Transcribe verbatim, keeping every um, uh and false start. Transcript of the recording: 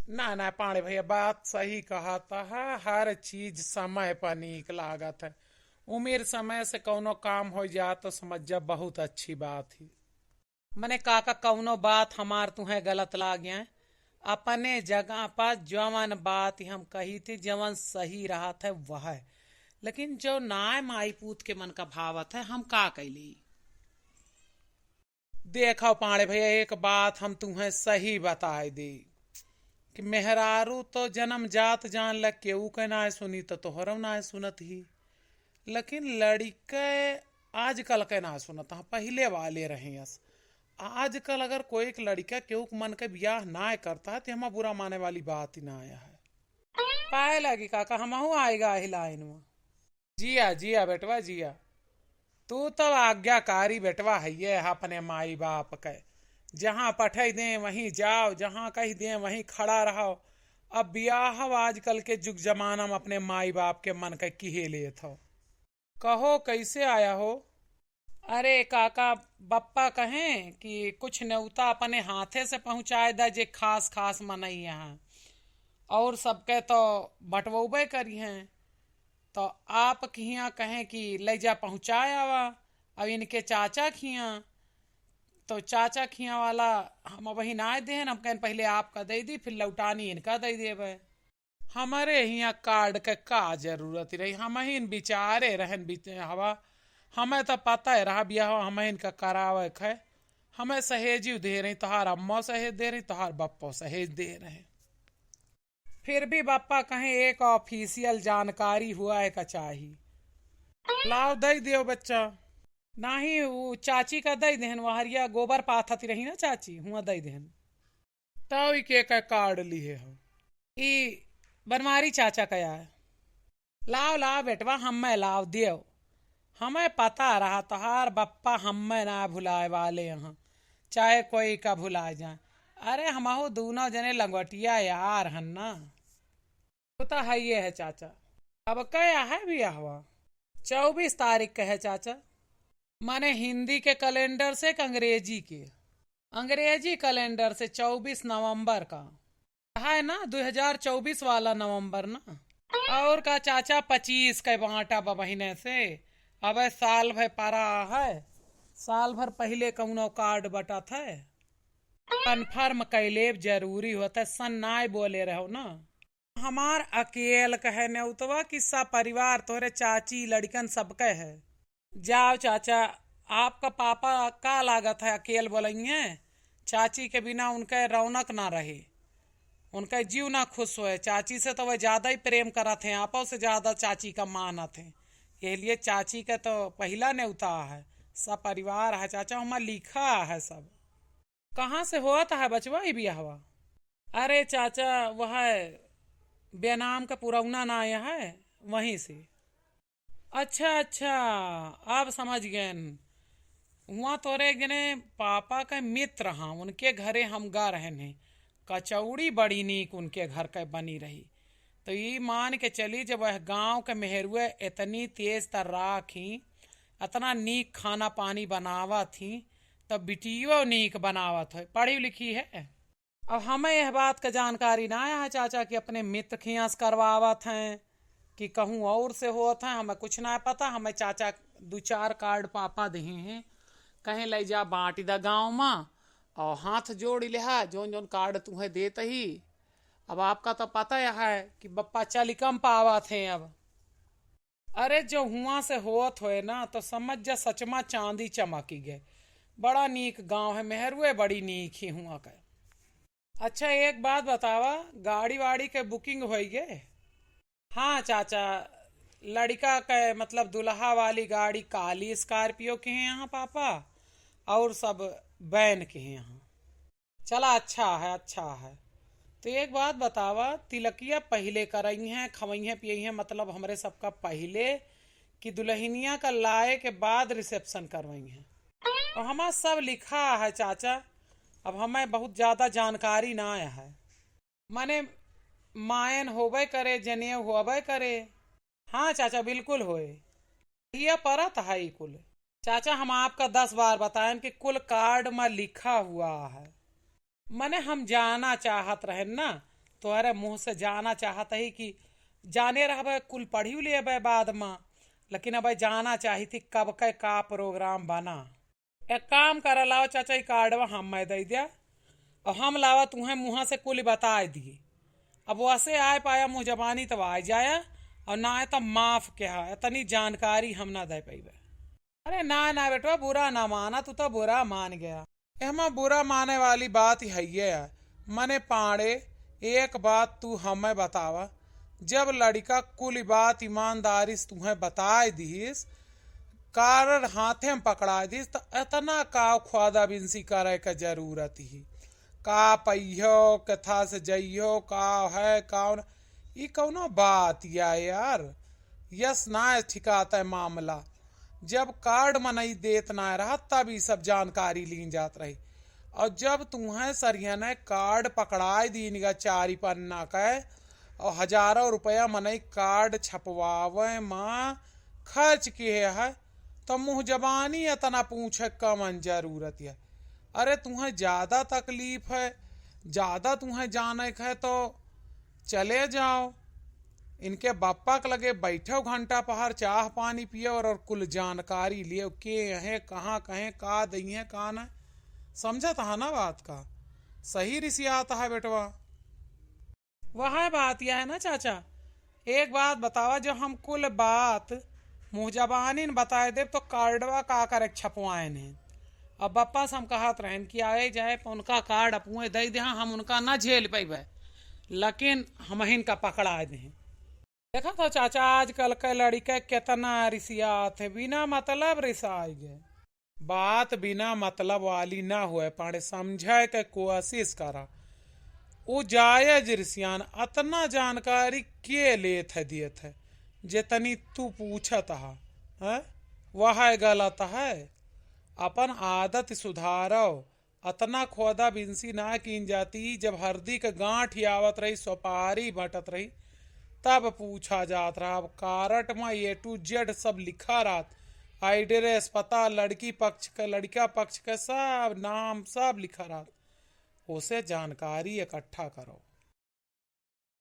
ना, ना, पांड़े भइया, बात सही कहत ह, हर चीज समय पर नीक लागत है। उमिर समय से कउनो काम होइ जाए तो समझ जा, बहुत अच्छी बात ही। मने काका, कउनो बात हमार तुहें गलत लागे, अपने जगह पर जवन बात हम कही थी, जवन सही रहत है वह है, लेकिन जो नाय माई पूत के मन का भावत है, हम का कैली? देखो पांड़े भइया, एक बात हम तुहें सही बताए दी कि मेहरारू तो जन्म जात जान ल केहू के नाय सुनी, तो तोहरो नाय सुनत ही, लेकिन लड़िके आजकल के नाय सुनत ह, पहिले वाले रहे अस। आजकल अगर कोई एक लड़िका केहू के मन के बियाह नाय करता है, तो हमा बुरा माने वाली बात ही नाय है। पाए लगी काका, हमहू आएगा एही लाइन में। जिया, जिया बेटवा, जिया। तू तो आज्ञाकारी बेटवा हइये ह अपने माई बाप के। जहाँ पठई दें, वहीं जाओ, जहाँ कहि दें, वहीं खड़ा रहो। अब बियाह आजकल के जुग जमाना में अपने माई बाप के मन के किहे लेत हो। कहो, कैसे आया हो? अरे काका, बप्पा कहें कि कुछ नेउता अपने हाथे से पहुँचाए दा, जे खास खास मनई हैं, और सबके तो बँटवउबे करिहें। तो आप किहाँ कहें कि लइ जा पहुँचाए आवा, अब इनके चाचा किहाँ, तो चाचा किहाँ वाला हम अबहीं नाय देहन, हम कहेन पहिले आपका दइ दी, फिर लौटानी इनका दइ देबे। हमरे हियाँ कार्ड के का जरूरत रही, हमहिन बिचारे रहन बिच-, हवा, हमें तो पता है रहा बियाह हमहिन का करावे के है, हमें सहेजी दे रही, तोहार अम्मो सहेज दे रही, तोहार बप्पो सहेज दे रहे। फिर भी बप्पा कहें एक ऑफिशियल जानकारी हुआ है का चाही। लाव दइ दियो बच्चा। नाही, उ चाची का दइ देहन, वहरिया गोबर पाथत रही ना चाची, हुआं दइ देहन। तउ ई के का कार्ड लिहे हो? ई बनवारी चाचा का आय। लाव, लाव बेटवा, हम्मे लाव दियो। हमें पता रहा तोहार बप्पा हम्मे ना भुलाए वाले हैं, चाहे कोई का भुलाए जाए। अरे हमहू दूनों जने लंगोटिया यार हन ना। वो तो है ये है चाचा। अब कया है बियाहवा? चउबीस तारीख का है चाचा। माने हिंदी के कैलेंडर से कि अंग्रेजी के? अंग्रेजी कैलेंडर से चउबीस नवंबर का। है ना, दो हज़ार चउबीस वाला नवंबर ना। और का चाचा, पच्चीस के बाँटा बा महीने से। अबे साल भर परा है, साल भर पहिले कउनो कार्ड बँटत है। कन्फर्म कैलेब जरूरी होत है, सन नाय बोले रहो ना। हमार अकेल कहे नेउतवा कि सब परिवार तोहरे चाची लड़िकन सबके है। जाओ चाचा, आपका पापा का लागत है अकेल बोलइहें? चाची के बिना उनके रौनक ना रहे, उनके जीव ना खुश होए। चाची से तो वह ज्यादा ही प्रेम करत हैं, आपो से ज्यादा चाची का मानत हैं। यह लिए चाची के तो पहिला नेउता है, सब परिवार है चाचा, हमार लिखा है सब। कहाँ से होत है बचवा ई बियाहवा? अरे चाचा, वह बेनाम का पुरौना नाय है, वहीं से। अच्छा, अच्छा, अब समझ गएन। हुआं तोरे एक जने पापा के मित्र हाँ, उनके घरे हम गा रहेन हैं। कचौड़ी बड़ी नीक उनके घर के बनी रही। तो ई मान के चली, जब वह गाँव के मेहरुए इतनी तेज तर्राक ही, इतना नीक खाना पानी बनावत ही, तब बिटियो नीक बनावत है, पढ़ी लिखी है। अब हमें यह बात का जानकारी ना आया है चाचा कि अपने मित्र खियाँ से करवावत हैं कि कहूँ और से होत हैं, हमें कुछ ना पता। हमें चाचा दो चार कार्ड पापा दिहे हैं, कहें लइ जा बाँटि दा गाँव मा और हाथ जोड़ि लिहा, जौन जौन कार्ड तुहें देत ही। अब आपका तो पता है कि बप्पा चलि कम पावत हैं अब। अरे, जो हुआं से होत होए ना, तो समझ जा सच मा चांदी चमकि गए। बड़ा नीक गाँव है, मेहरुए बड़ी नीक ही हुआं के। अच्छा, एक बात बतावा, गाड़ी वाड़ी के booking होइ गए? हाँ चाचा, लड़िका के मतलब दुल्हा वाली गाड़ी काली Scorpio के हैं यहाँ पापा, और सब van के हैं यहाँ। चला, अच्छा है, अच्छा है। तो एक बात बतावा, तिलकिया पहिले करइहें, खवइहें पियइहें, मतलब हमरे सबका पहिले, कि दुलहिनिया का लाए के बाद reception करवइहें? और हमार सब लिखा है चाचा, अब हमें बहुत ज्यादा जानकारी ना है। माने मायन होबे करे, जनेऊ होबे करे। हाँ चाचा, बिल्कुल होए। ये परत है ई कुल। चाचा, हम आपका दस बार बताएन कि कुल कार्ड मा लिखा हुआ है। मने हम जाना चाहत रहेन ना तोहरे मुँह से जाना चाहत ही कि जाने रहबे, कुल पढ़ी लेबे बाद मा, लेकिन अब जाना चाहित ही कब के का program बना। एक काम करा, लावा चाचा, ई कार्डवा हम्मे दइ द्या, अउर हम लावा तुहें मुँहा से कुल बताइ दिए। अब वसे आए पाया मुँह जबानी तब आइ जाया, अउर नाहीं तब माफ कहा, इतनी जानकारी हम न दइ पइबे। अरे नाहीं नाहीं बेटवा, बुरा न माना, तू तो बुरा मान गया। एहमा बुरा माने वाली बात ही हइये है। मने पाड़े, एक बात तू हम्मे बतावा, जब लड़िका कुल बात ईमानदारी से तुहें बताइ दिहिस, कार्ड हाथे म पकड़ाइ दिहिस, त एतना का ख्वादा बिनसी करइ क जरूरत ही? का पइहो, केथा से जइहो, का है, का न, ई कउनो बात या यार? यस नाहीं ठिकात है मामला। जब कार्ड मनई देत नाहीं रहत, तब ई सब जानकारी लीन जात रही। अउर जब तुहें सरिहने कार्ड पकड़ाइ दीन गा चारी पन्ना के, अउर हजारों रुपया मनई कार्ड छपवावे मा खर्च किहे है, त मुँह जबानी एतना पूछे क कवन जरूरत है? अरे तुहें ज्यादा तकलीफ है, ज्यादा तुहें जाने क है, तो चले जाओ, इनके बप्पा के लगे बैठो घंटा पहर, चाह पानी पियो अउर, अउर कुल जानकारी लियो, के हैं, कहाँ कहें, का दइहें, का न। समझत हा ना बात का? सही रिसियात हा बेटवा। वह बात या है ना चाचा, एक बात बतावा, जब हम कुल बात मुँह जबानी न बताइ देब, तो कार्डवा का करे छपवाएन है? अब बप्पा से हम कहत रहेन कि आए जाए पर उनका कार्ड अपुए दइ देहा, हम उनका ना झेल पइबे, लेकिन हमहिन का पकड़ाइ देहें। देखत हो चाचा, आजकल के लड़िके केतना रिसियात है, बिना मतलब रिसाइ गए। बात बिना मतलब वाली ना होए पाड़े, समझे के कोशिश करा। उ जायज रिसियान, अतना जानकारी के लेत है, देत है, जेतनी तू पूछत हा, हैं? वह गलत है। अपन आदत सुधारो। अतना ख्वादा बिनसी ना कीन जाती, जब हरदी क गांठ आवत रही, सुपारी बँटत रही, तब पूछा जात रहा। अब कारट मा A to Z सब लिखा रहत, address, पता, लड़की पक्ष क, लड़िका पक्ष क सब नाम, सब लिखा रहत। ओसे जानकारी इकट्ठा करो।